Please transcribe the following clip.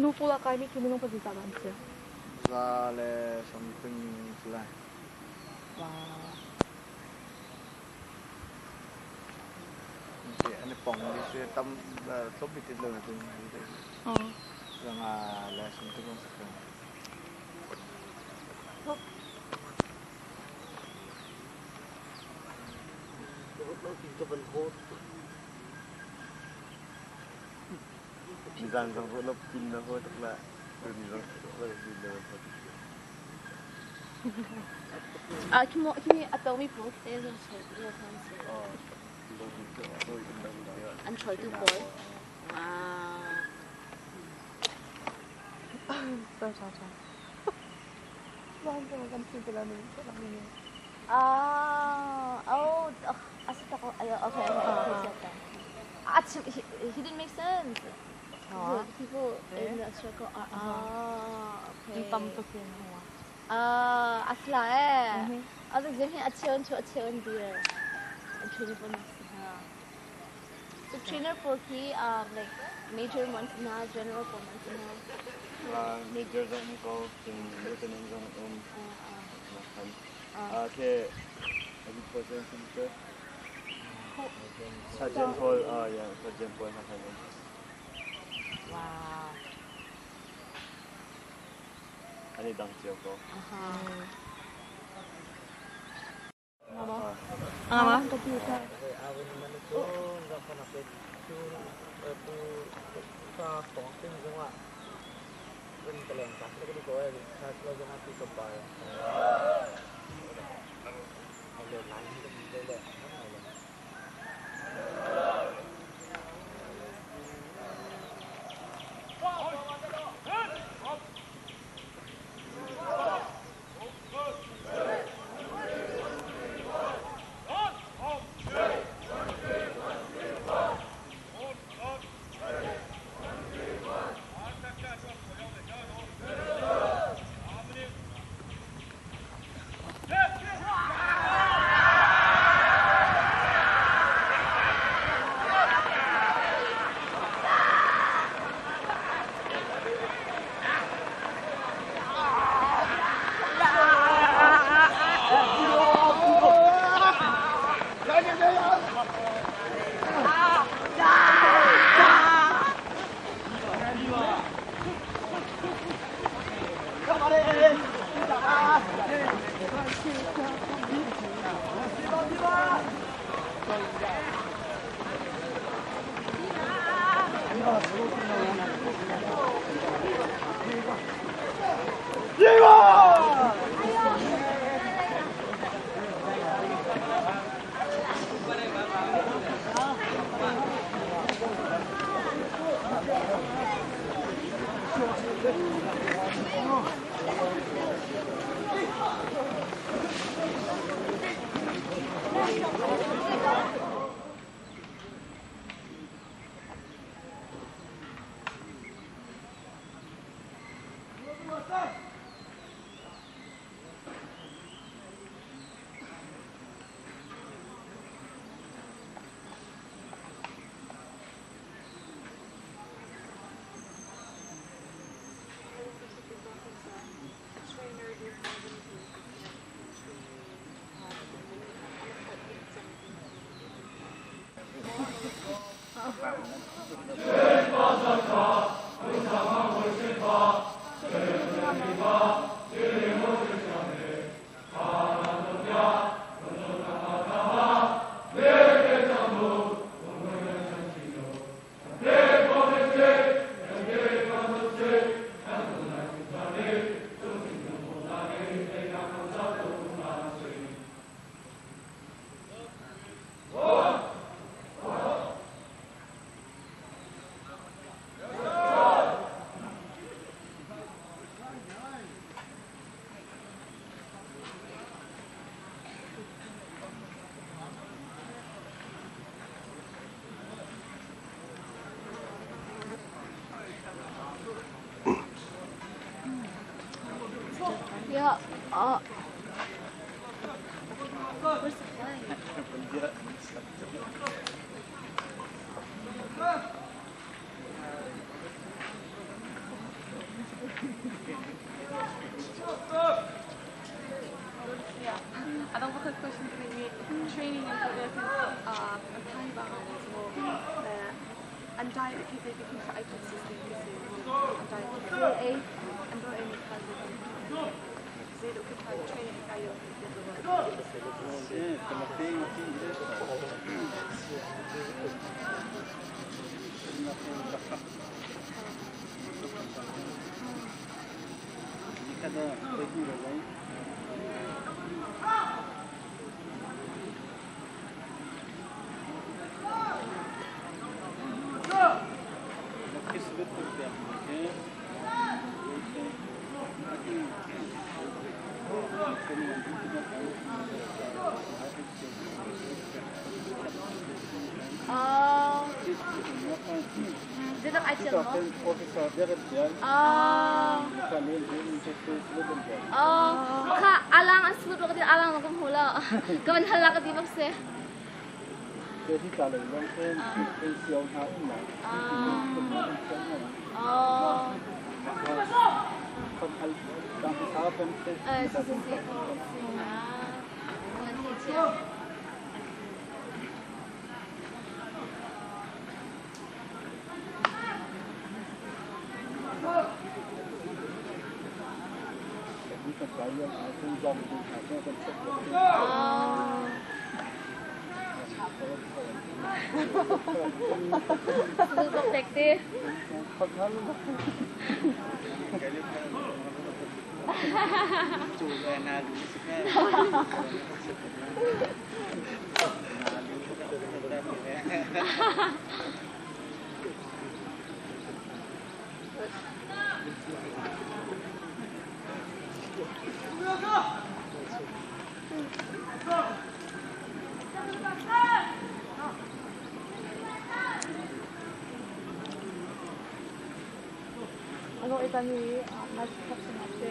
Nu pawl a kaimi khi minung pazit dah an si? Za le something si lai. Wow. An i pong ti si tam tlawm ti lo na tin. Zanga le something si ko. Nizan zong ruah pin na haw tuk la. Tuni zong ruah pin na haw tuk. Ah, khi mo khi a tomi pawl te zong kan si. An hruaitu pawl. Wow. Sorry, sorry, sorry. Ah, oh, okay, okay, okay. He didn't make sense. The people in the circle are, ah, okay. Tam tuk in hua. Ah, asla eh. Other than a cheon chu a cheon dear. A trainer for So trainer for khi like major months na general for months na. Major zong ko, lieutenant zong um. Okay. Sergeant Paul, yeah, Sergeant Paul. Wow. Ani dang cio ko. Ama? Yeah. Where's the flag? Training an tuah khin an thai bang an diet khi zei ti khin ai consistent khi si an diet Rawl ei. An rawl ei mi kha zei zei deuh khi kha training kai yo. Oh. Zeidak ai tial maw? Oh. Oh. Kha alang an slut ka ti alang ka hmu lo. Ka van hal la ka ti bak si. Oh. Eh, si si si. Ah. Ngan thi chia. Oh. Slut bak tek ti. Ano itani mas kapsin ate.